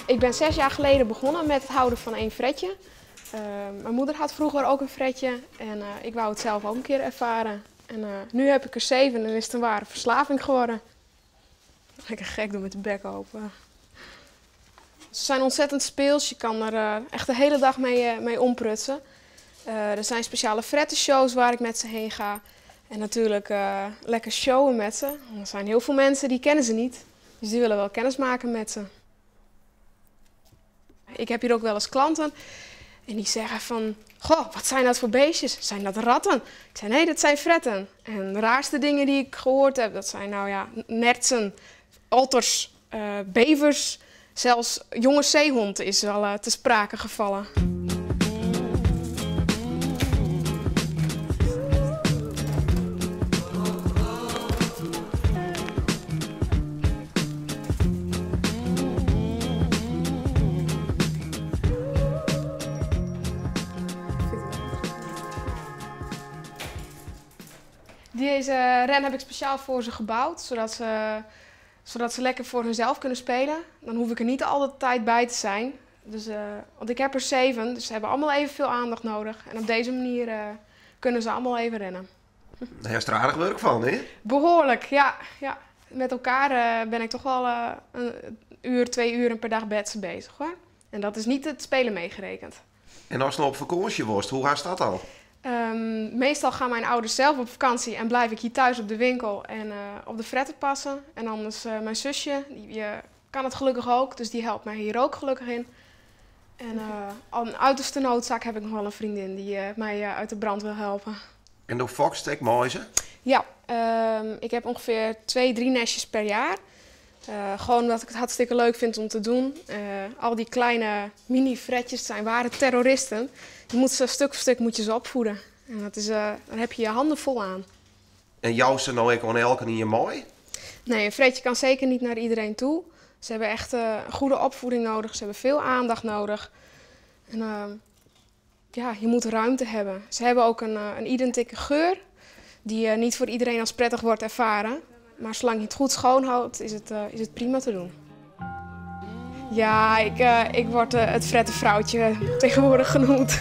Ik ben 6 jaar geleden begonnen met het houden van één fretje. Mijn moeder had vroeger ook een fretje en ik wou het zelf ook een keer ervaren. En nu heb ik er 7 en is het een ware verslaving geworden. Lekker gek doen met de bek open. Ze zijn ontzettend speels, je kan er echt de hele dag mee omprutsen. Er zijn speciale frettenshows waar ik met ze heen ga. En natuurlijk lekker showen met ze. Er zijn heel veel mensen die kennen ze niet. Dus die willen wel kennis maken met ze. Ik heb hier ook wel eens klanten en die zeggen van... Goh, wat zijn dat voor beestjes? Zijn dat ratten? Ik zei, nee, dat zijn fretten. En de raarste dingen die ik gehoord heb, dat zijn nertsen, otters, bevers. Zelfs jonge zeehond is al te sprake gevallen. Deze ren heb ik speciaal voor ze gebouwd, zodat ze lekker voor hunzelf kunnen spelen. Dan hoef ik er niet altijd tijd bij te zijn. Want ik heb er 7, dus ze hebben allemaal evenveel aandacht nodig. En op deze manier kunnen ze allemaal even rennen. Daar is er aardig werk van, hè? Behoorlijk, ja. Ja. Met elkaar ben ik toch wel een uur, 2 uren per dag met ze bezig, hoor. En dat is niet het spelen meegerekend. En als je nou op vakantie wordt, hoe gaat dat al? Meestal gaan mijn ouders zelf op vakantie en blijf ik hier thuis op de winkel en op de fretten passen. En anders mijn zusje, die kan het gelukkig ook, dus die helpt mij hier ook gelukkig in. En al een uiterste noodzaak heb ik nog wel een vriendin die mij uit de brand wil helpen. En door fokst muizen? Ja, ik heb ongeveer 2, 3 nestjes per jaar. Gewoon omdat ik het hartstikke leuk vind om te doen. Al die kleine mini-fretjes zijn ware terroristen. Je moet ze stuk voor stuk moet je ze opvoeden. En daar heb je je handen vol aan. En jou ze nou ook aan elke in je mooi? Nee, een fretje kan zeker niet naar iedereen toe. Ze hebben echt een goede opvoeding nodig. Ze hebben veel aandacht nodig. En je moet ruimte hebben. Ze hebben ook een identieke geur die niet voor iedereen als prettig wordt ervaren. Maar zolang je het goed schoonhoudt, is het prima te doen. Ja, ik word het frettenvrouwtje tegenwoordig genoemd.